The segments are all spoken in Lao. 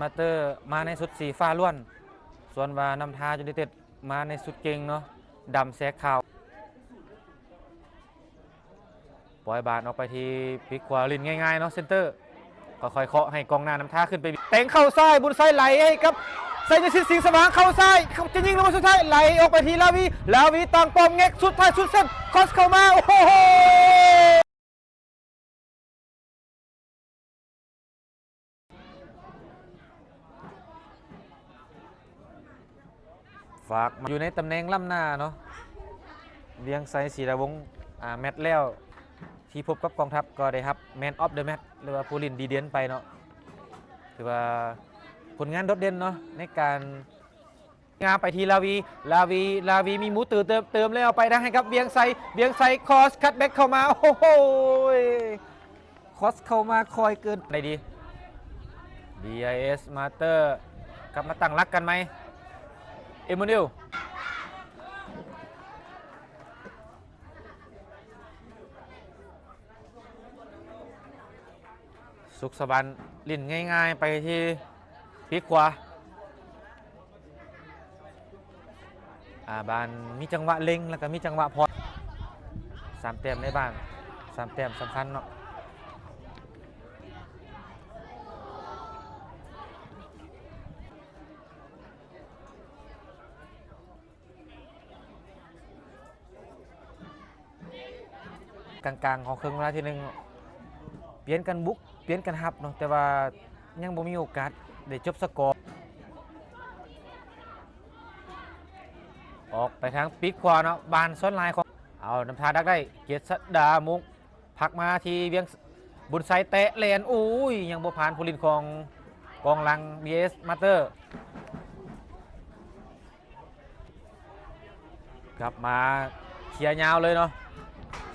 ມາເຕີມາໃນຊຸດສີຟ້າລ້ວນ ສ່ວນວ່ານ້ຳທາຢູໄນເຕັດມາໃນຊຸດເກັ່ງເນາະ ດຳແຊກຂາວ. ປ່ອຍບານອອກໄປທີ່ປີກຂວາ ຫຼິ້ນງ່າຍໆເນາະ ເຊັນເຕີ ຄ່ອຍໆເຄາະໃຫ້ກອງໜ້ານ້ຳທາຂຶ້ນໄປ ແຕ່ງເຂົ້າຊ້າຍ ບຸນໄຊໄຫຼໃຫ້ກັບໄຊຍະສິດ ສິງສະຫວ່າງ ເຂົ້າຊ້າຍ ຈະຍິງລົງມາສຸດທ້າຍ ໄຫຼອອກໄປທີ່ລາວີ ລາວີຕັ້ງປ້ອມແງະ ສຸດທ້າຍສຸດເສັ້ນ ຄອສເຂົ້າມາ ໂອ້ໂຫ! ຝາກມາຢູ່ໃນຕຳແໜ່ງລ້ຳໜ້າເນາະ ວຽງໄຊ ສີດາວົງ ອາ ແມັດແລ້ວທີ່ພົບກັບກອງທັບກໍໄດ້ຮັບ Man of the Match ຫຼືວ່າຜູ້ຫຼິ້ນດີເດັ່ນໄປເນາະ ຖືວ່າຜົນງານໂດດເດັ່ນເນາະ ໃນການ ງາມໄປທີ່ລາວີ ລາວີ ລາວີມີໝູຕື່ເຕີມ ເຕີມແລ້ວໄປທາງໃຫ້ກັບວຽງໄຊ ວຽງໄຊຄອສຄັດແບັກເຂົ້າມາ ໂອ້ໂຫ ຄອສເຂົ້າມາຄ່ອຍເກີນໄດ້ດີ ບີໄອເອສ ມາເຕີ ກັບມາຕັ້ງຫຼັກກັນໃໝ່ ເອມານູເອລ ສຸກສະຫວັນຫຼິ້ນງ່າຍໆໄປທີ່ປີກຂວາ ອາ ບານມີຈັງຫວະເລັ່ງ ແລ້ວກໍມີຈັງຫວະຜ່ອນ ສາມແຕ້ມໃນບ້ານ ສາມແຕ້ມສຳຄັນເນາະ. ກາງໆຂອງເຄິ່ງເວລາທີໜຶ່ງ ປ່ຽນກັນບຸກ ປ່ຽນກັນຮັບເນາະ ແຕ່ວ່າຍັງບໍ່ມີໂອກາດໄດ້ຈົບສະກໍ. ອອກໄປທາງປີກຂວາເນາະ ບານສ່ວນຫຼາຍຂອງ ເອົາ ນ້ຳທາດັກໄດ້ ເກດສະດາມຸກ ພັກມາທີ່ວຽງ ບຸນໄຊແຕະແລ່ນ ໂອ້ຍ ຍັງບໍ່ຜ່ານຜູ້ຫຼິ້ນຂອງກອງຫຼັງ ບີເອສ ມາເຕີ ກັບມາເຄຍຍາວເລີຍເນາະ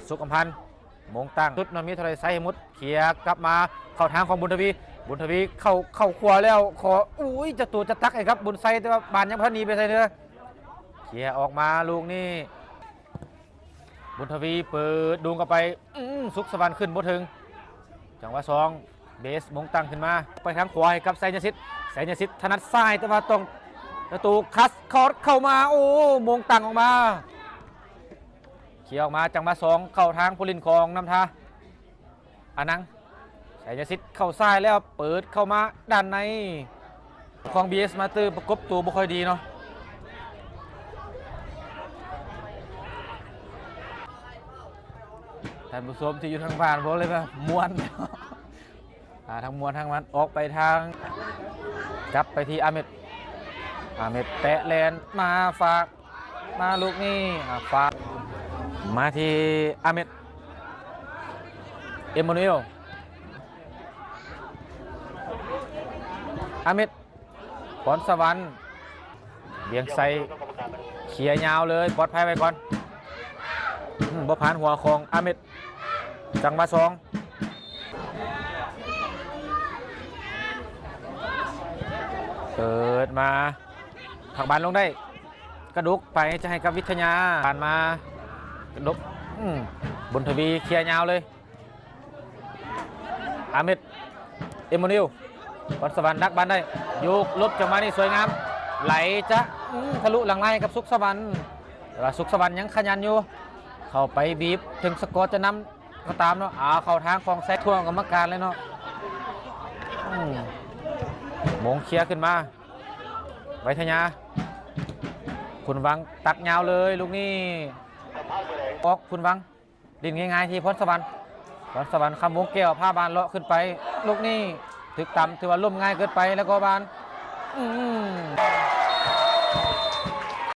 ສຸກອຳພັນ ມົງຕັ້ງ ຊຸດນອນມີເທົ່າໃດໃສ່ໃຫ້ໝົດ ເຄຍກັບມາເຂົ້າທາງຂອງບຸນທະວີ ບຸນທະວີເຂົ້າ ເຂົ້າຂວາແລ້ວ ຂໍ ໂອ້ຍ ຈະໂຕຈະຕັກໃຫ້ກັບບຸນໄຊ ແຕ່ວ່າບານຍັງບໍ່ທັນໜີໄປໃສເທື່ອ ເຄຍອອກມາລູກນີ້ ບຸນທະວີເປີດດຸງເຂົ້າໄປ ອືມ ສຸກສະຫວັນຂຶ້ນບໍ່ເຖິງ ຈັງຫວະສອງ ເບສ ມົງຕັ້ງຂຶ້ນມາ ໄປທາງຂວາໃຫ້ກັບໄຊຍະສິດ ໄຊຍະສິດຖະໜັດຊ້າຍ ແຕ່ວ່າຕ້ອງ ປະຕູຄັດຄອດເຂົ້າມາ ໂອ້ ມົງຕັ້ງອອກມາ ເຄຍອອກມາ ຈັງຫວະສອງ ເຂົ້າທາງຜູ້ຫຼິ້ນຂອງນ້ຳທາ ອານັງ ໄຊຍະສິດເຂົ້າຊ້າຍແລ້ວ ເປີດເຂົ້າມາດ້ານໃນ ຂອງ ບີເອສ ມາເຕີ ປະກົບຕົວບໍ່ຄ່ອຍດີເນາະ ທ່ານຜູ້ຊົມທີ່ຢູ່ທາງບ້ານ ບອກເລີຍວ່າມ່ວນ ອ່າ ທັງມ່ວນທັງມັນ ອອກໄປທາງ ກັບໄປທີ່ອາເມັດ ອາເມັດແຕະແລ່ນມາຝາກ ມາລູກນີ້ ອ່າ ຝາກມາທີ່ອາເມັດ ເອມານູເອລ ອາເມັດ ພອນສະຫວັນ ວຽງໄຊ ເຄຍຍາວເລີຍ ປອດໄພໄວ້ກ່ອນ ອືມ ບໍ່ຜ່ານຫົວຂອງອາເມັດ ຈັງຫວະສອງ ເປີດມາ ພັກບານລົງໄດ້ ກະດົກໄປຈະໃຫ້ກັບວິທະຍາ ຜ່ານມາ ກະດົກ ອືມ ບຸນທະວີເຄຍຍາວເລີຍ ອາເມັດ ເອມານູເອລ ພອນສະຫວັນດັກບານໄດ້ ໂຍກຫຼົບ ຈັງຫວະນີ້ສວຍງາມ ໄຫຼຈະ ອືມ ທະລຸຫຼັງໄລ່ກັບສຸກສະຫວັນ ແຕ່ວ່າສຸກສະຫວັນຍັງຂະຫຍັນຢູ່ ເຂົ້າໄປບີບ ເຖິງສະກໍຈະນຳ ກໍຕາມເນາະ ອາ ເຂົ້າທາງຂອງແຊກ ທ່ວງກຳມະການເລີຍເນາະ ອືມ ມົງເຄຍຂຶ້ນມາ ໄວທະຍາ ຄຸນວັງຕັດຍາວເລີຍລູກນີ້ ອອກ ຄຸນວັງ ຫຼິ້ນງ່າຍໆທີ່ພອນສະຫວັນ ພອນສະຫວັນ ຄຳວົງແກ້ວ ພາບານເລາະຂຶ້ນໄປ ລູກນີ້ຖືກຕຳ ຖືວ່າລົ້ມງ່າຍເກີນໄປ ແລ້ວກໍບານ ອືມ